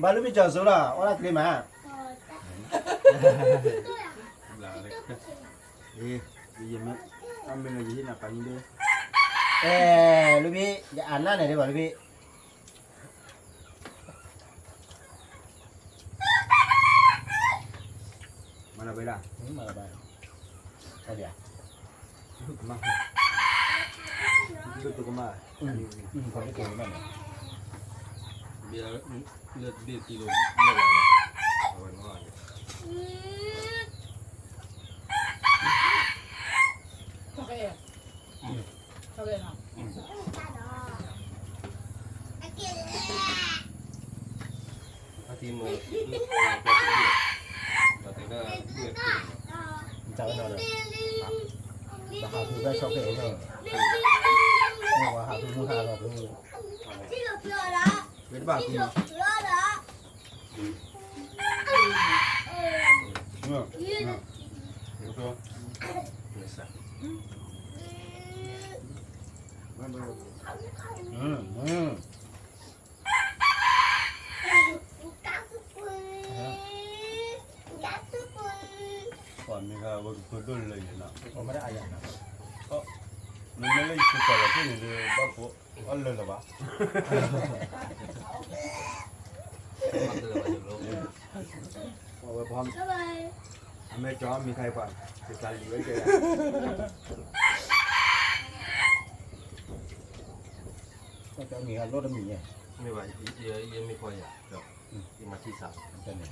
ဘၣ်လၢမ့ၢ်ကၠီၤစိလီၤ အီၣ်ဒၣ်ချ့မး အမ့ၢ်လၢယဟ့ၣ်နၤပာ်နံၤဒၢ, အဲ, လၢဘ့ၣ် ယအနၢ်န့ၣ်ဒ်ဘၣ်လၢဘ့ၣ်, မၤလၢၤဘၣ်လၢ, မၤလၢၤဘၣ်, ကမၣ်, ကမၣ်, လၢဘ့ၣ်ကံလိၤဘၣ်လၢ, အဝဲနီၤ အသံမ, တၢ်ဝဲနီၤဒီး, ဘၣ်ဟးဖုဘၣ်ဆီၣ်ဖဲအံၤ, မ့ၢ်ဝဲဟးဖုမုၢ်ဟးလီၤဖု, ဝဲတဘၣ်ဖုမး ပှၤမ့ၢ်ဟးဝဲကပၢၢ်ဒိၣ်လၢယၤနီၤ, မ့မ့ၢ်လၢယစံးပာ်လီၤသ့ၣ်န့ၣ်ဒီး ဘၣ်ဖိအီၣ်လၢာ်လၢၤဘၣ်, အဝဲ အမဲာ်ကၠီမ့ၢ်ခါအံၤပှၤ ကစၢ်လံၤဝဲကဲယၤ, ကၠီမ့ၢ်ခါလီၤတမံၤညါ, မ့ၢ်ဘၣ်, ယမ့ၢ်ဖီယၤ, ယမၤထံစး, အဟံးလီၤ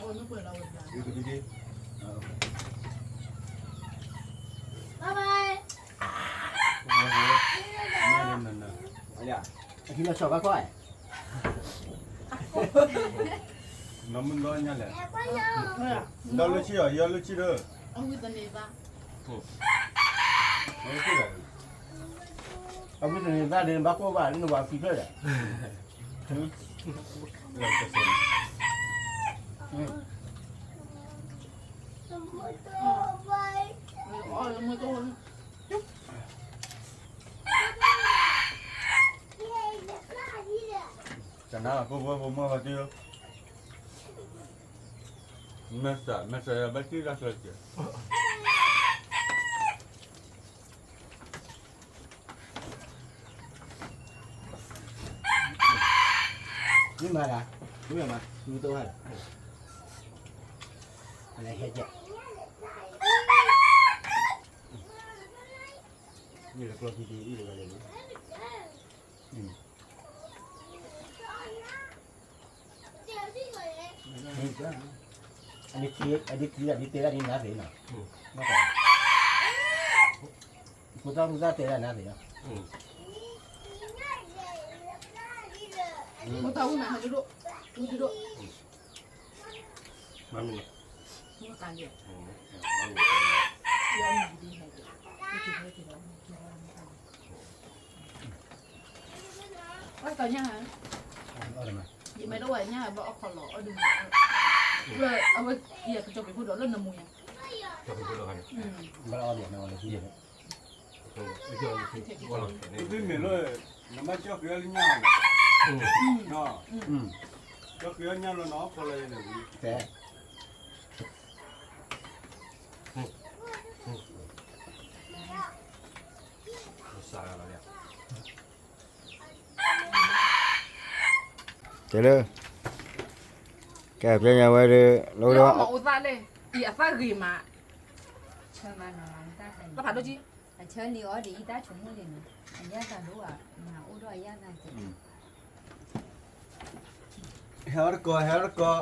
ဆီဘၣ်ခွါ, နီၢ်မုၢ်ဒီညါလဲၣ်, ဒီးလၢဆံၣ်အီၤ ယီၤလၢဆံၣ်ဒီး, အဝံသန့ၤဘၣ်, အဝဲန့ၣ်သးဒ်ဘၣ်ကိၢ်ဘၣ် နဝၤဖံဖျၢၣ်ဒီး ကနၣ်ဖိဖိဖိမုၣ်ဘၣ်တံၢ်လီၤ, မဲာ်သၣ် မဲာ်သၣ်ယဘၣ်တံၢ်တၢ်ချၢကဲး. မ့ၢ်မၤဒၣ်, မ့ၢ်မၤ, မ့ၢ်တအိၣ်ဟဲလီၤ, အလဲၤဟဲကဲး, မ့ၢ်လၢကျီၢ်ခံတ့ၢ်အံၤတဂၤလဲၣ်န့ၣ်, အဒ်ခံ, အဒ်ခံ, အဒ်တဲဒၣ်ဒ်နၤသ့ၣ်နီၤ, ဖိသၣ်ဖိသၣ်တဲဒၣ်နၤသ့ၣ်နီၤ, ဖိသၣ်ဝံၣ်မး ဟဲဒိၣ်ဒိၣ်, ဝံၣ်ဒိၣ်ဒိၣ်, မ့ၢ်မ့ၢ်, မ့ၢ်ကါလံ, အီၣ်တညၣ်ဧါ, ယမ့ၢ်တအိၣ်ညၣ်ဘၣ်အီၣ်ခီလီၤ အီၣ်ဒုးမး, လၢအဝဲက့ၤကစီၤပ့ၤဖိဒီးလၢနမူညါ, ဘၣ်အီၣ်ဒံးန့ၣ်လီၤ, မ့မ့ၢ်လၢ နဘၣ်ကၠီဃ့အီၣ်လၢညၣ်လီၤ, ကၠီဃ့အီၣ်ညၣ်လီၤနီၤ အီၣ်ခီလီၤယဲန့ၣ်ဝံၤ, တဲလၢ, ကဲပျဲညါဝဲဒီး လၢအိၣ်သၣ်လဲၣ်, အံၤအသၣ်ဂ့ၤမး, တၢ်ဖးဒိၣ်ကံ, အဆၢလံအီၤဒ်အံၤတၢ်ဆိကမိၣ်န့ၣ်နီၤ, အယၣ်သးဒိၣ်ဘၣ်, မၤအိၣ်ဒီးအယၣ်သးကဲး, ဟဲအီၣ်တကိး ဟဲအီၣ်တကိး,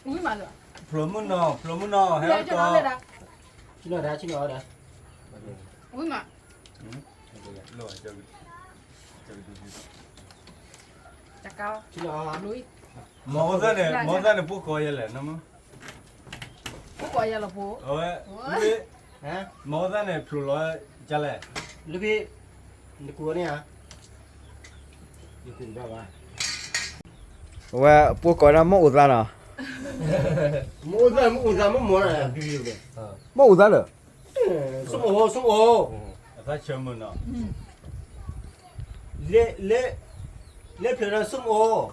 ဝံၣ်မးလၢ, ဖျိမုၣ်နီၤ ဖျိမုၣ်နီၤ ဟဲအီၣ်တကိး, ဆ့ၣ်နီၤဒၣ် ဆ့ၣ်နီၤအီၤဒၣ်, ဝံၣ်မး, မ့ၢ်အိၣ်သၣ်န့ၣ် မ့ၢ်အိၣ်သၣ်န့ၣ် ပှိၢ်ကိးယဲလဲၣ်, ပှိၢ်ကိးယဲလီၤဖိ, အဝဲ, မ့ၢ်အိၣ်သၣ်န့ၣ် ဖျိလီၤကလဲၣ်, လၢဖဲ, နကူအီၤန့ၣ်ဧါ, အဝဲပှိၢ်ကိးဒၣ်မ့ၢ်အိၣ်သၣ်နီၤ, မ့ၢ်အိၣ်သၣ် မ့ၢ်အိၣ်သၣ်မ့ၢ်မ့ၢ်, မ့ၢ်အိၣ်သၣ်လၢ, ဆိကမိၣ် ဆိကမိၣ်, အသၣ်ဆၢမုၢ်နီၤ, လၢ, လၢဖျၢၣ်ဒီးဆိကမိၣ်,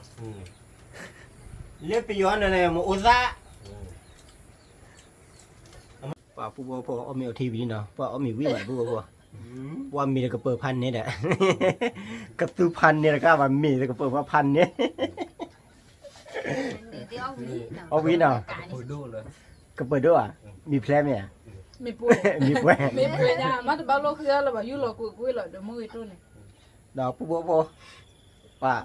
လၢပယီၤန့ၣ် မ့ၢ်အိၣ်သၣ်, ပှၤပူဖိအီၣ်မ့ၤအီထံဝံၤနီၤ ပှၤအီၣ်မ့ၤဝံၤဘၣ်ပူဖိ, ပှၤမ့ၤတကပၢၤဖးန့ၣ်ဒီး, ကသူဖးန့ၣ်တကးဘၣ် မ့ၤတကပၢၤဖးန့ၣ်, အီၣ်ဝံၤနီၤ, ကပၢၤဒိၣ်ဧါ, မ့ၤဖျဲးမ့ၢ်ဧါ, မ့ၤပှဲၤ, မ့ၤပှဲၤ, မ့ၤပှဲၤညါ မ့တဘၣ်လိၣ်ဃုအါလၢၤဘၣ် ယူၢ်လီၤကွ့ၢ်ကွ့ၢ်လီၤ ဒီးမ့ၢ်ဂ့ၤတိၢ်န့ၣ်, ဒီးပူဖိဖိ ပှၤ,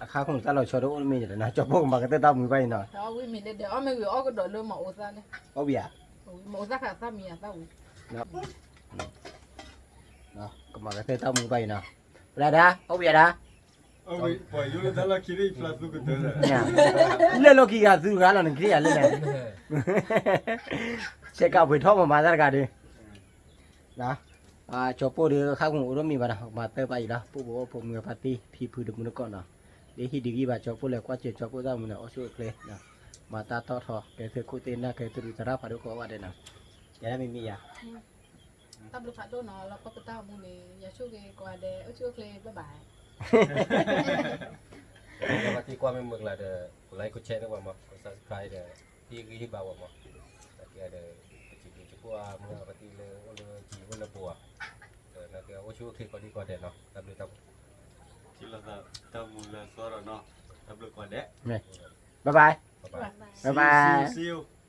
အခါခိၣ်တၢ်လီၤဆီတအိၣ်တမ့ၢ်ဒီးနီၤ ကၠီပိၢ်ကမၤကတၢၢ်တၢ်မူဘၣ်အံၤနီၤ, အီၣ်ဝံၤမ့ၤလၢဒဲး အီၣ်မ့ၢ်ဂ့ၤအီၣ်ကဒီးလၢမ့ၢ်အိၣ်သၣ်လဲၣ်, အီၣ်ဝံၤဧါ, မ့ၢ်အိၣ်သၣ်ခါသၣ်မံၤအသၣ်ဝံၤ, ကမၤကတၢၢ်တၢ်မူဘၣ်အံၤနီၤ, ပှၤဒၣ် အီၣ်ဝံၤဒၣ်, လၢလီၢ်ခံဂၤသုဂၤလီၤ နကသ့ၣ်ယၤလၢလဲၣ်, ဆဲးကးပှ့ၤထီၣ်မၤမၤတၢ်တဂၤဒီး ကၠီပိၢ်ဒီး ခါကအိၣ်ဒီးမ့ၤဘၣ်ဒီး မၤတၢ်ပာ်အံၤလီၤ ပအိၣ်ဖိမုၣ်အဖါတံၢ် ဖံဖုတမုၢ်တကိးနီၤ, ဒ်ဟံၣ်ဒ်ဂံၢ်ဘၣ် ကၠီပိၢ်လဲၤကွၢ်စၢၤကၠီပိၢ်သၣ်မုၢ်န့ၣ် အိၣ်ဆူၣ်အိၣ်ချ့, မၤတၢ်ထီၣ်ထီ ကဲသုးခိၣ်သ့ၣ်နၢ် ကဲသုးရူးသရၣ်ဖးဒိၣ်ကိးဂၤဒဲးနီၤ, တဲဒၣ်မ့မ့ၢ်ယၤ တၢ်ဘျုးဖးဒိၣ်နီၤ လၢပတၢ်အိၣ်မူန့ၣ် ယဆိၣ်ဂ့ၤကိးဂၤဒဲး အိၣ်ဆူၣ်အိၣ်ချ့ bye bye. ပှၤသံကွၢ်မ့ၢ်မုာ်ကလာ်ဒီး like က share န့ၢ်ပှၤမး က subscribe ဒီး ဟ့ၣ်ဂံၢ်ဟ့ၣ်ဘါပှၤမး, နာ်က့ဒီး ပစံးဘျုးစံးဖှိၣ်မုၢ်အပှၤသံလၢအိၣ်လၢကံအိၣ်လၢပှၤ, နာ်က့အိၣ်ဆူၣ်အိၣ်ချ့ကိးဒံကိးဒဲးနီၤ တၢ်ဘျုးတၢ်ဖှိၣ်, တၢ်မူလၢအသီဒီးနီၤ တၢ်ဘျုးကိးဒဲး, bye bye, bye bye.